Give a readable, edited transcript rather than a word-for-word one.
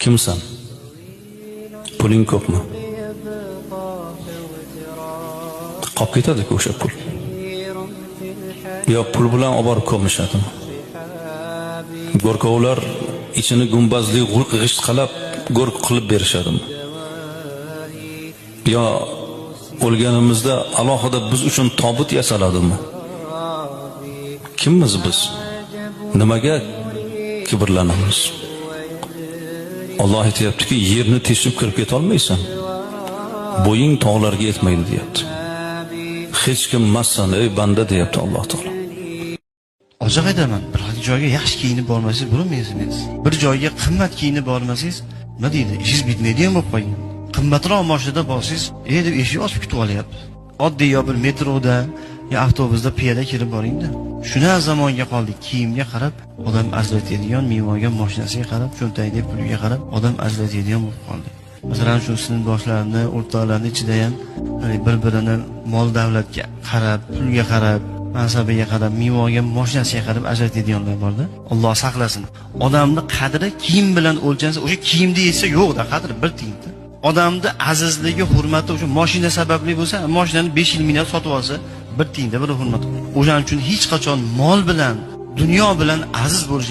Kimsan? Puling ko'pmi? Qolib ketadi-ku o'sha pul. Yo pul bilan olib borib ko'mishadimi? Go'rkovlar ichini gumbazli g'isht qalab go'r qilib berishadimi? Yo o'lganimizda alohida biz uchun tobut yasaladimi? Kimmiz biz? Nimaga kibrlanamiz? Alloh aytayaptiki, yerni teshib kirib keta olmaysan. Bo'ying tog'larga yetmaydi, deyapti. Hech kim emassan, ey banda, deyapti Alloh taolo. Ochiq aytaman, bir joyga yaxshi kiyinib bormasangiz bo'lmaysiz. Bir joyga qimmat kiyinib bormasangiz, nima deydi, ishingiz bitmaydigan bo'lib qolgan. Qimmatroq mashinada borsangiz, "Ey" deb eshik ochib kutib olyapti. Oddiy yo bir metroda yo avtobusda piyoda kirib boringda. Shunaqa zamonga qoldik. Kiyimga qarab odam ajratadigan, minib olgan mashinasiga qarab, cho'ntagidagi puliga qarab odam ajratadigan bo'lib qoldi. Masalan, shu sinfdoshlarni, o'rtoqlarni ichida ham hani bir-birini mol davlatga qarab, pulga qarab, mansabiga qarab, minib olgan mashinasiga qarab ajratadiganlar borda. Alloh saqlasin. Odamni qadri kiyim bilan o'lchansa, o'sha kiyimni yechsa yo'qda qadri bir tiyinda. Odamni azizligi, hurmati o'sha mashina sababli bo'lsa, mashinani 5 yil minib sotib olsa, bir tiyinda bir hurmat. O'shaning uchun hech qachon mol bilan, dunyo bilan aziz bo'lish